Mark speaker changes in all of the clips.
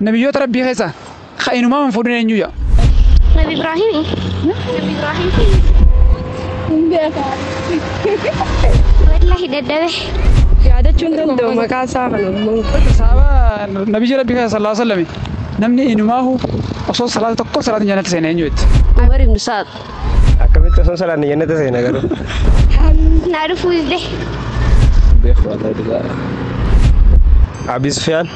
Speaker 1: Nabiyyoota Rabbii keessa ka inumaa hin fuudhin eenyu jedha.
Speaker 2: Nabi Ibrahim. Nabi Ibrahim. Wallahi dadhabe.
Speaker 3: Yaadachuu hin danda'u maqaa isaa kana immoo.
Speaker 1: Sahaabaa nabiyyi Rabbii keessa sallallahu alaihi wasallam namni inumaahu osoo salaata tokko salaatiin jannatti seene eenyu jetti.
Speaker 3: Umar ibn Saad.
Speaker 4: Akkamitti osoo salaanni jannata seena garuu?
Speaker 2: Naa dhufuu dide.
Speaker 5: Beeku wallahi dhugaa.
Speaker 4: Abi Sufyaan.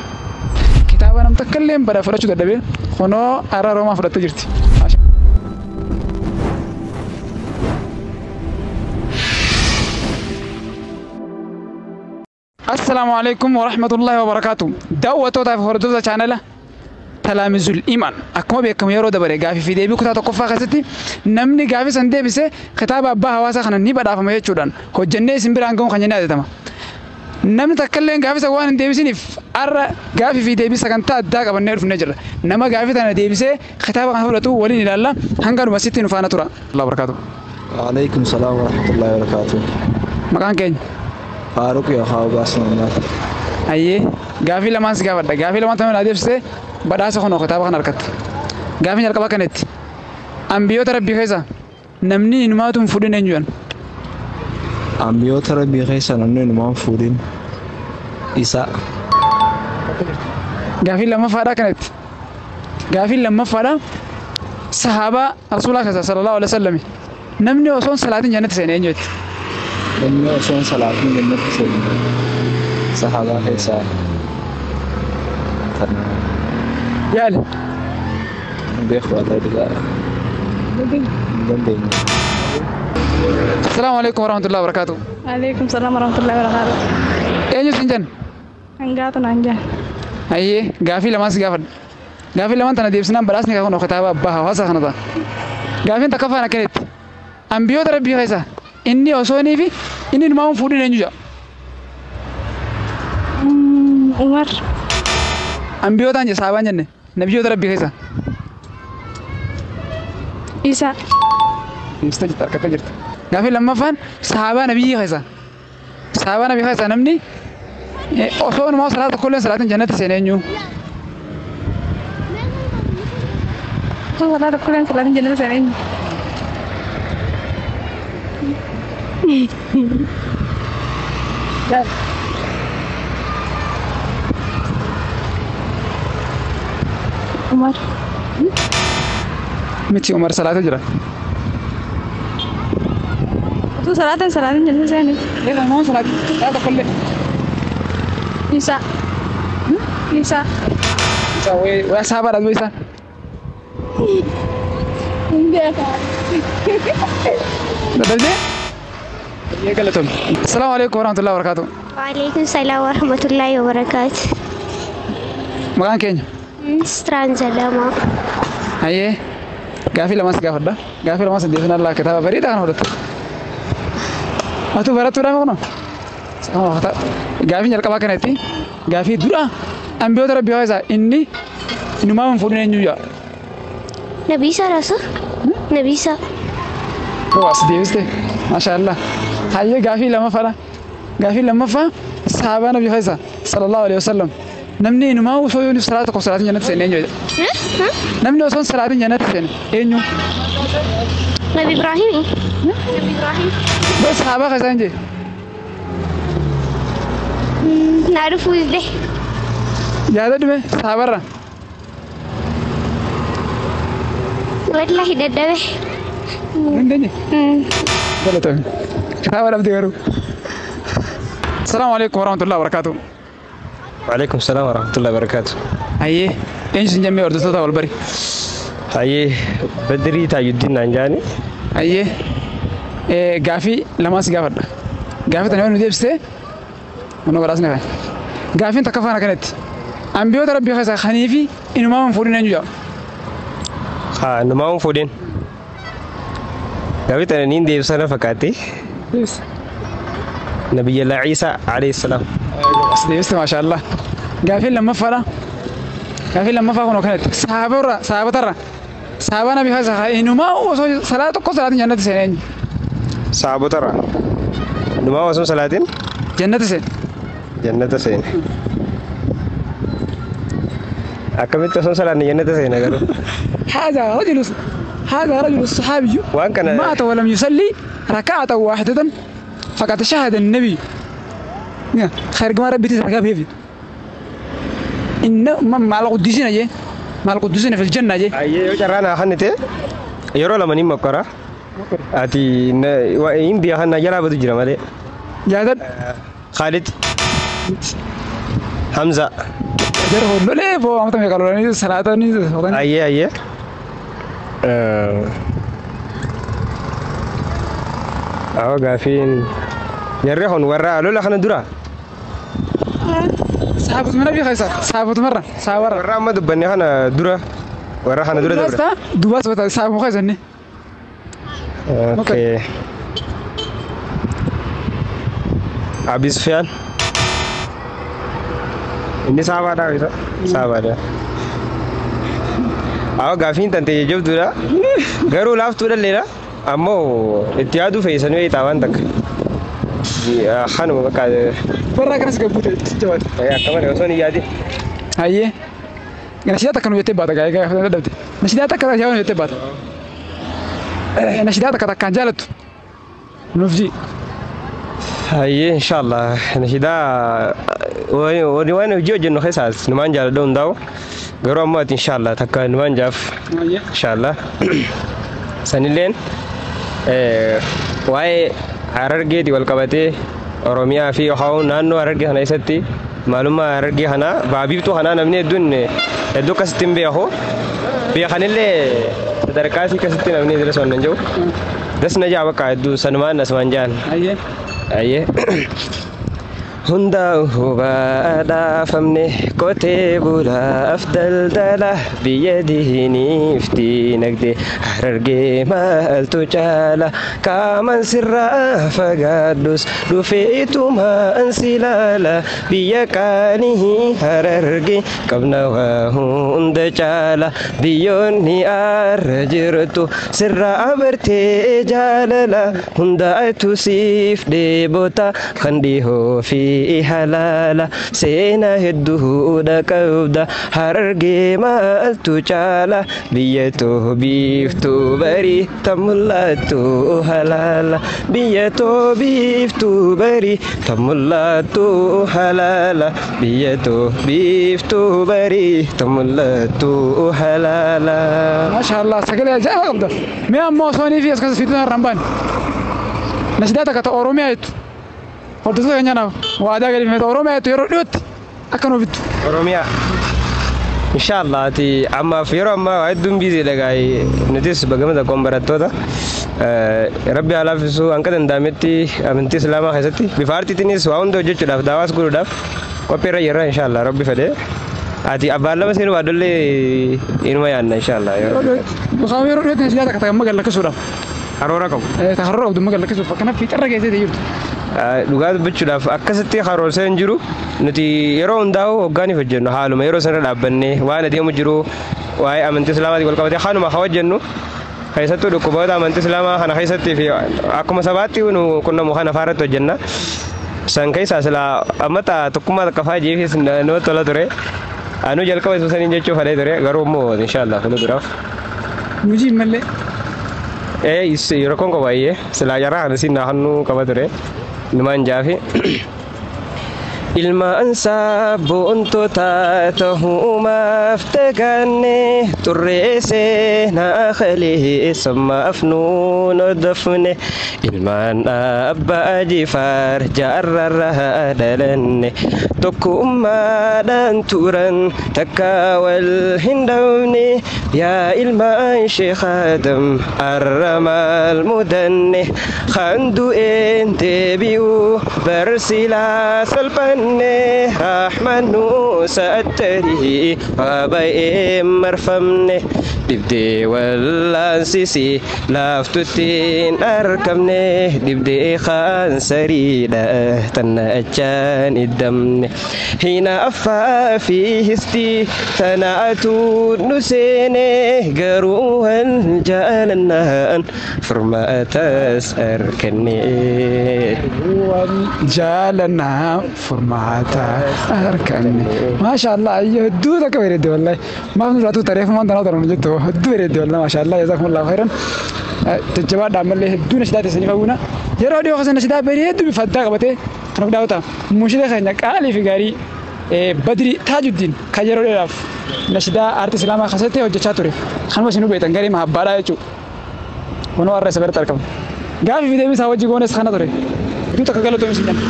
Speaker 1: Kitaaba nam takka illee bara fudhachuu dadhabee kunoo har'a Roomaa fudhattee jirti. Assalaamu alaikum wa rahmatullahi wa barakaatu. Daawwattootaa fi hordoftoota chaanala Talaamizul Imaan. Akkuma beekamu yeroo dabare gaafii fi deebii kutaa tokkoffaa keessatti namni gaafii san deebise kitaaba abbaa hawaasaa kana ni badhaafama jechuudhaan hojjennee isin biraan gahuun kan jennee yaadatama. Namni takka illee gaafii san waan hin deebisiniif har'a gaafii fi deebii sagantaa addaa qabannee dhufnee jirra. Nama gaafii tana deebisee kitaaba kana fudhatu waliin ilaalla. Hanga dhuma sitti nu faana tura. Allah barakaatu.
Speaker 5: Waalaikum salaam wa rahmatullahi wa barakaatuh.
Speaker 1: Maqaan keenya.
Speaker 5: Faaruq yookaan Obaas Muhammad.
Speaker 1: Ayyee gaafii lamaan si gaafadha. Gaafii lamaan tana deebisee badhaasa kunoo kitaaba kana argatta. Gaafiin jalqabaa kanatti. Ambiyoota Rabbii keessa namni inumaatu hin fuudhin eenyu jedhan.
Speaker 5: Ambiyoota Rabbii keessa namni inumaan fuudhin isa.
Speaker 1: Gaafiin lammaffaadhaa kanatti. Gaafiin lammaffaadhaa sahaabaa Rasuulaa keessa sallallahu alaihi wasallam namni osoo hin salaatin jannatti seene eenyu jetti.
Speaker 5: Namni osoo hin salaatin jannatti seene sahaabaa keessaa tana
Speaker 1: Yaali.
Speaker 5: beeku wallahi dhugaa. Hin dandeenye.
Speaker 1: Assalaamu alaikum warahmatullahi wabarakatuh.
Speaker 3: Alaikum salaam warahmatullahi wabarakaatuh.
Speaker 1: Eenyu sin jenna?
Speaker 3: Hangaatu naan jedhan.
Speaker 1: Ayyee gaafii lamaan si gaafadha. Gaafii lamaan tana deebisnaan badhaasni kan kunoo kitaaba abbaa hawaasaa kana ta'a. Gaafiin takka faana akkanatti. Ambiyoota Rabbii keessa inni osoo inni fi inni inumaa hin fuudhin eenyu jedha.
Speaker 3: Umar.
Speaker 1: Ambiyootaan jedhe sahaabaan jenne nabiyyoota Rabbii keessa.
Speaker 3: Isa.
Speaker 1: Deebistee jirta harkattee jirta. Gaafiin lammaffaan sahaabaa nabiyyi keessa. Sahaabaa nabiyyi keessa namni osoo inumaa salaata tokko illee salaatiin jannatti seene eenyu.
Speaker 3: Osoo salaata tokko illee salaatiin jannata seene eenyu. Umar.
Speaker 1: Miti Umar salaatee jira.
Speaker 3: Osoo salaatiin salaatiin jannata seene.
Speaker 1: Inumaa salaatiin salaata tokko illee.
Speaker 3: Isa. Isa.
Speaker 1: Isa wayii sahaabaadha duuba isaa. Dadhabdee? Baay'ee galatoomne. Assalaamu alaikum warahmatullahi wabarakatuh.
Speaker 2: Waalaikum salaam wa rahmatullahi wa barakaatu.
Speaker 1: Maqaan keenya?
Speaker 2: Mistiraan jedhama.
Speaker 1: Ayyee gaafii lamaan si gaafadha. Gaafii lamaan si deebisnaan Allah kitaaba bareedaa kana fudhatta. Atuu barattuudhaa kunoo? Gaafiin jalqabaa kanatti gaafii dura ambiyoota Rabbii keessaa inni inumaa hin fuudhin eenyu jedha.
Speaker 2: Nabi Isaa raasa? Nabi Isaa.
Speaker 1: As deebiste maashaallah. Hayyee gaafii lammaffaadha. Gaafii lammaffaa sahaabaa nabii keessa sallallahu alaihi wasallam namni inumaa osoo yoo salaata tokko salaatiin jannatti seene eenyu jedha. Namni osoo salaatiin jannatti seene eenyu?
Speaker 2: Nabi Ibrahim. Nabi Ibrahim.
Speaker 1: Bas sahaabaa keessaa hin jee.
Speaker 2: Naa dhufuu dide.
Speaker 1: Yaada dhume sahaabarra.
Speaker 2: Wallahi dadhabe.
Speaker 1: Hin dandeenye? Galatoomne. Kitaaba dhabde garuu. Assalaamu alaikum warahmatullahi wabarakatuh.
Speaker 4: Waalaikum salaam warahmatullahi wabarakaatuh.
Speaker 1: Ayyee eenyu sin jemmee hordoftoota wal bari.
Speaker 4: Hayyee Badirii Taajuddin naan jaani.
Speaker 1: Ayyee gaafii lamaan si gaafadha. Gaafii tana yoo nu deebiste kunoo badhaasni kana. Gaafiin takka faana kanatti. Ambiyoota Rabbii keessaa kanii fi inumaa hin fuudhin eenyu jedha.
Speaker 4: Haa inumaa hin fuudhin. Gaafii tana niin deebisana fakkaatti.
Speaker 1: Deebiste.
Speaker 4: Nabiyyallaa Iisaa alayhi salaam.
Speaker 1: As deebiste maashaallah. Gaafiin lammaffaadha. Gaafiin lammaffaa kunoo kanatti. Sahaabarra sahaabotarra sahaabaa nabii keessaa inumaa osoo salaata tokko salaatiin jannatti seene eenyu.
Speaker 4: Sahaabotarra. Inumaa osoo salaatiin
Speaker 1: Jannatti seene.
Speaker 4: jannata seene. Akkamitti osoo salaanne jannata seena garuu?
Speaker 1: هذا رجل، هذا رجل الصحابي
Speaker 4: Waan kana
Speaker 1: مات ولم يصلي ركعة واحدة فقد شهد النبي خير ما ربي تسرق بيفي إن مع القديسين جي، مع القديسين في الجنة جي.
Speaker 4: Ayyee, yoo carraa naa kennite yeroo lama ni mokkora. Ati hin beekan na jalaa badu jira malee.
Speaker 1: يا
Speaker 4: Khalid. Hamza.
Speaker 1: جره لولي بو عمتم يقالوا لي صلاة.
Speaker 4: Ayyee, ayyee. Awwa, gaafiin jarri kun warra lola kana dura.
Speaker 1: صحابة من أبي خيسر، صحابة مرة صحابة.
Speaker 4: Warra amma dubbanne kana dura, warra kana dura dabre.
Speaker 1: دوباس صحابة خيسر.
Speaker 4: Okay. Abi Sufyaan. Inni saabaadha isa? Saabaadha. Awwa, gaafiin tante jajjabduudha. Garuu laaftuudha illeedha. Ammoo itti yaaduu fe'isanii wayii waan takka. Kanuma bakka.
Speaker 1: برا كناس قبوت جواد.
Speaker 4: Akka malee osoo hin yaadin.
Speaker 1: هاي نشيدات كانوا يتبع تا جاي دبت نشيدات كانوا يتبع نشيدات كان جالت نفجي.
Speaker 4: Hayyee, inshallah, nashidaa wani waan hojii hojjennu keessaas numaan jaaladha hundaa'u, garuu ammoo ati inshallah takka numaan jaaf inshallah sanilleen waa'ee Harargeeti wal qabatee Oromiyaa fi yookaan naannoo Harargee kana keessatti maalummaa Harargee kanaa baabiiftuu kanaa namni hedduun hedduu akkasitti hin beeku, beekanillee sadarkaa asii akkasitti namni idila sonnan jiru das na jaa bakka hedduu sanumaan asumaan jaan.
Speaker 1: هاي.
Speaker 4: Ayyee. Hundaa hubaadhaafamne qotee bulaaf daldala biyya diiniif diinagdee Harargee maaltu caala, qaaman sirraa fagaadhus dhufeetumaan si laala, biyya qaanii Harargee qabna waa hunda caala, biyyoonni arra jirtu sirraa bartee jaalala, hundaatu siif dheebota kan dhihoo fi halaala, seenaa hedduudha qabda, Harargee maaltu caala, biyya too biiftuu barii tan mul'attu halaala, biyya too biiftuu barii tan mul'attu halaala, biyya too biiftuu barii tan mul'attu halaala.
Speaker 1: ما شاء الله، سجل يا جاي قبضة مي أما صوني في أسكاس في دون رمبان نشيداتك أوروميا hordoftoota keenyaaf waadaa galifame Oromiyaa yeroo dhiyootti akka nuuf bittu.
Speaker 4: Oromiyaa. Inshallah, ati ammaaf yeroo ammaa waa hedduun biizii dhagaay, nutis bagama tokkoon barattoota. Rabbi haa laaffisu, hanga danda'ametti amantii Islaamaa keessatti bifa aartiitiinis waa hunda hojjechuudhaaf daawaas godhuudhaaf qophii irra jirra, inshallah Rabbi fedhee. Ati abbaan lama seenuu baadollee inuma yaadna, inshallah.
Speaker 1: Yeroo dhiyootti nashidaa takka takka magal lakkisuudhaaf.
Speaker 4: Karoora qabu.
Speaker 1: Karoora qabdu magal lakkisuuf akkana fiixarra geessee jirtu.
Speaker 4: Dhugaa dubbachuudhaaf akkasitti karoorsee hin jiru. Nuti yeroo hundaa'u hoggaaniif hojjennu haaluma yeroo sanarra dhaabbannee waan adeemu jiru waa'ee amantii Islaamaatiin wal qabatee haaluma haa hojjennu. Keessattuu dhukkuboota amantii Islaamaa kana keessatti fi akkuma sabaatti nu qunnamu kana faarratti hojjenna. San keessaa silaa amma tokkummaa takka fa'aa jeefis namatti tola ture. Anuu jalqaba isuma saniin jechuu fadhee ture, garuu immoo inshallah fuula duraaf.
Speaker 1: Nuji malee.
Speaker 4: Ee, rakkoon qaba, baay'ee silaa carraa kana siin naannoo qaba ture numaan jaafi. Ilmaan sabboontota ta'uumaaf daganne, turree seenaa kalee sammaaf nuun hordofne, ilmaan abbaa Jifaar jaarrarraa dhalanne, tokkummaadhaan turan takka wal hin dhabne, yaa ilmaan Sheekh Adam arra maal mudanne, kan du'een deebi'u barsilaa salphanne, rahman nu sa'attarii waa baay'ee marfamne, Dhibdee wallaansisi laaftuttiin argamne dhibdee kaansariidha tanna achaan iddamne hinaaffaa fi histi tanaatu nu seene garuu wal jaalannaan furmaatas arganne.
Speaker 1: Jaalannaa furmaata arganne. Maasha Allah, ayyoo hedduu takka bareedde wallahi. Maaf nurraa tuuta reefu maan tanaa taran jettu hedduu bareedde wallahi, maasha Allah, jazakumullahu khairan. Jajjabaadhaa, ammallee hedduu nashidaa teessanii faguuna. Yeroo dhiyoo keessa nashidaa bareedduu bifa addaa qabatee kan of daawwata. Mushida keenya qaalii fi gaarii Badri Taajuddiin kan yeroo dheeraaf nashidaa aartii Islaamaa keessatti hojjechaa ture. Kanuma isin hubeetan garee mahabbaadhaa jechuudha. Kunoo har'a isa biratti argama. Gaafii fi deebii isaa wajji goones kana ture. Hedduu takka galatoomi isin jenna.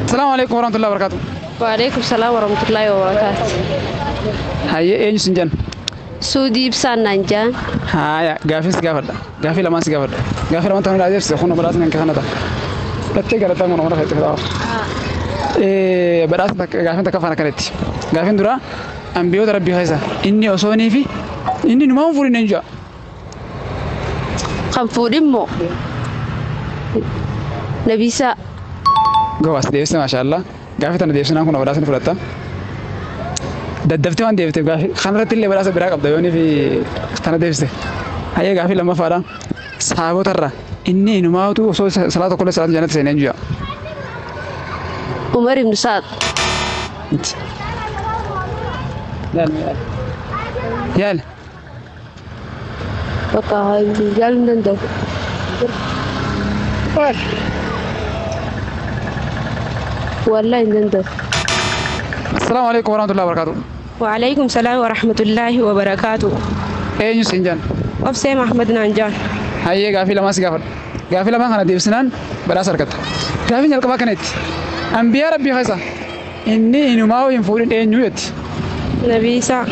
Speaker 1: Asalaamu alaikum warahmatullahi wabarakatuh.
Speaker 6: Waalaikum salaam warahmatullahi wabarakatuh.
Speaker 1: Hayyee, eenyu isin jenna?
Speaker 6: Suudii Ibsaan naan jaan.
Speaker 1: Haaya, gaafii si gaafadha. Gaafii lamaan si gaafadha. Gaafii lamaan ta'uu deebise kun badhaasni kan kana ta'a. Fudhattee galataa kun mana keetti fudhaa. Badhaasni takka gaafiin takka afaan akkanatti. Gaafiin dura ambiyoota rabbii keessa inni osoonii fi inni numaan fuudhin eenyu jedha?
Speaker 6: Kan fuudhin moo? Nabiisaa.
Speaker 1: Gabaas deebiste, maashaallah. Gaafii tana deebisnaan kun badhaasni fudhatta. Daddaftee waan deebiteef gaafii kanarratti illee badhaasa biraa qabda yoonii fi tana deebiste. Hayyee, gaafii lammaffaadha. Saabotarra inni inumaatu osoo salaa tokkollee salaatu jannatti seenee eenyu jedha?
Speaker 6: Umar ibn Saad.
Speaker 1: Yaali. Yaali.
Speaker 6: Bakka yaaluu hin danda'u. Wallahi hin danda'u.
Speaker 1: Assalaamu alaikum warahmatullahi wabarakatuh.
Speaker 7: وعليكم السلام ورحمة الله وبركاته.
Speaker 1: Eenyu siin jaan?
Speaker 7: Obsee Mahmad naan jaan.
Speaker 1: Hayyee, gaafii lamaan si gaafadha. Gaafii lamaan kana deebisnaan badhaasa argatta. Gaafiin jalqabaa kana itti. Ambiyaa rabbii keessa inni inumaa hin fuudhin eenyu jetti?
Speaker 7: Nabiisaa.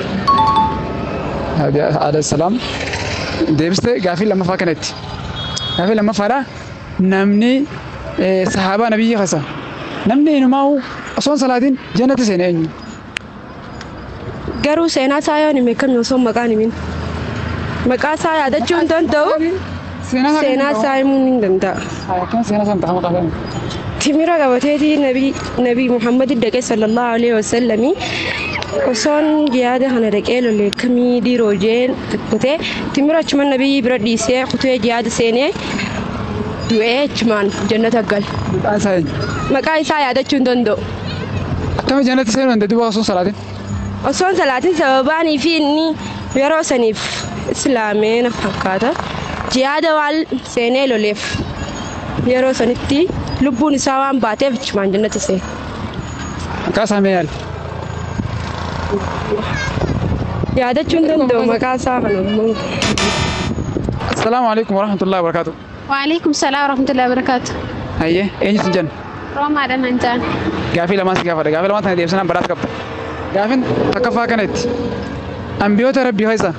Speaker 1: Alayhi salaam. Deebiste. Gaafii lammaffaa kana itti. Gaafii lammaffaadha. Namni sahaabaa nabiyyi keessa namni inumaa osoo hin salaatiin jannatti seene eenyu?
Speaker 7: Garuu seenaa isaa yoon hime kami osoo maqaan himin. Maqaa isaa yaadachuu hin danda'u. Seenaa isaa himuun hin danda'a.
Speaker 1: Akkana seenaa isaa ta'ama qaba.
Speaker 7: Timira qabateetii nabii Muhammad dhaqee sallallahu alaihi wasallami osoon jihaada kana dhaqee lolee kamii dhiiroo jeen kutee timira achuma nabii bira dhiisee kutee jihaada seenee du'ee achumaan jannata gale.
Speaker 1: Maqaan isaa eenyu?
Speaker 7: Maqaa isaa yaadachuu hin danda'u.
Speaker 1: Akkami jannatti seenuu danda'e duuba osoo hin salaatin?
Speaker 7: Osoon salaatin sababaanii fi inni yeroo saniif islaamee na fakkaata. Jihaada waan seenee loleef yeroo sanitti lubbuun isaa waan baateef achumaan jannata seene.
Speaker 1: Maqaa isaa mee yaali?
Speaker 7: Yaadachuu hin danda'u maqaa isaa kana immoo.
Speaker 1: Assalaamu alaikum warahmatullahi wabarakatuh.
Speaker 3: وعليكم السلام ورحمة الله وبركاته.
Speaker 1: Hayyee, eenyu siin jenna?
Speaker 3: Roomaadha naan jaan.
Speaker 1: Gaafii lamaan si gaafadha. Gaafii lamaan tana deebisnaan badhaasa qabda. Gaafiin takkaffaa kana itti. Ambiyoota rabbii keessa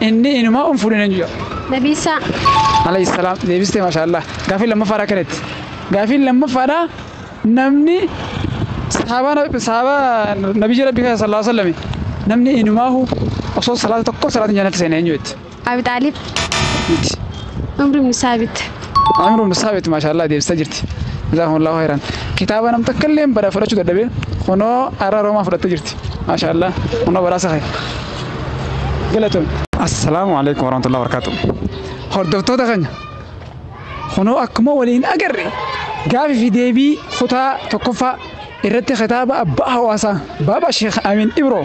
Speaker 1: inni inumaa hin fuudhin eenyu jedha?
Speaker 3: Nabiisaa.
Speaker 1: Alayhi salaam, deebistee, maashaallah. Gaafiin lammaffaadha kana itti. Gaafiin lammaffaadha, namni sahaabaa nabiyyi rabbii keessa sallallahu alaihi wasallam namni inumaahu osoo salaata tokko salaatiin jannatti seene eenyu jetti?
Speaker 3: Abi Xaalib.
Speaker 1: Miti.
Speaker 3: Umri ibn Saabit.
Speaker 1: Amru ibn Saabit, maashaallah, deebistee jirti. Jazakumullahu khairan. Kitaaba nam takka illee bara fudhachuu dadhabee kunoo har'a Roomaa fudhattee jirti. Maashaallah, kunoo badhaasa kee. Galatoon. Assalaamu alaikum warahmatullahi wabarakatuh. Hordoftoota keenya, kunoo akkuma waliin agarre gaafii fi deebii kutaa tokkoffaa irratti kitaaba abbaa hawaasaa Baaba Sheekh Amin Ibro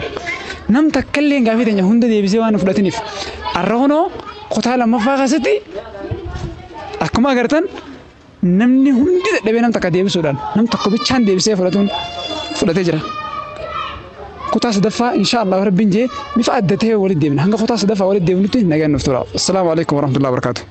Speaker 1: nam takka illee gaafii teenya hunda deebisee waan fudhatiniif har'a kunoo kutaa lammaffaa keessatti akkuma agartan namni hundi dadhabee nam takka deebisuudhaan nam tokko bichaan deebisee fudhatuun fudhatee jira. Kutaa sadaffaa insha Allah rabbiin jee bifa adda ta'e walitti deebina. Hanga kutaa sadaffaa walitti deebinutti nagaan nuuf tura. Assalaamu alaikum warahmatullahi wabarakatuh.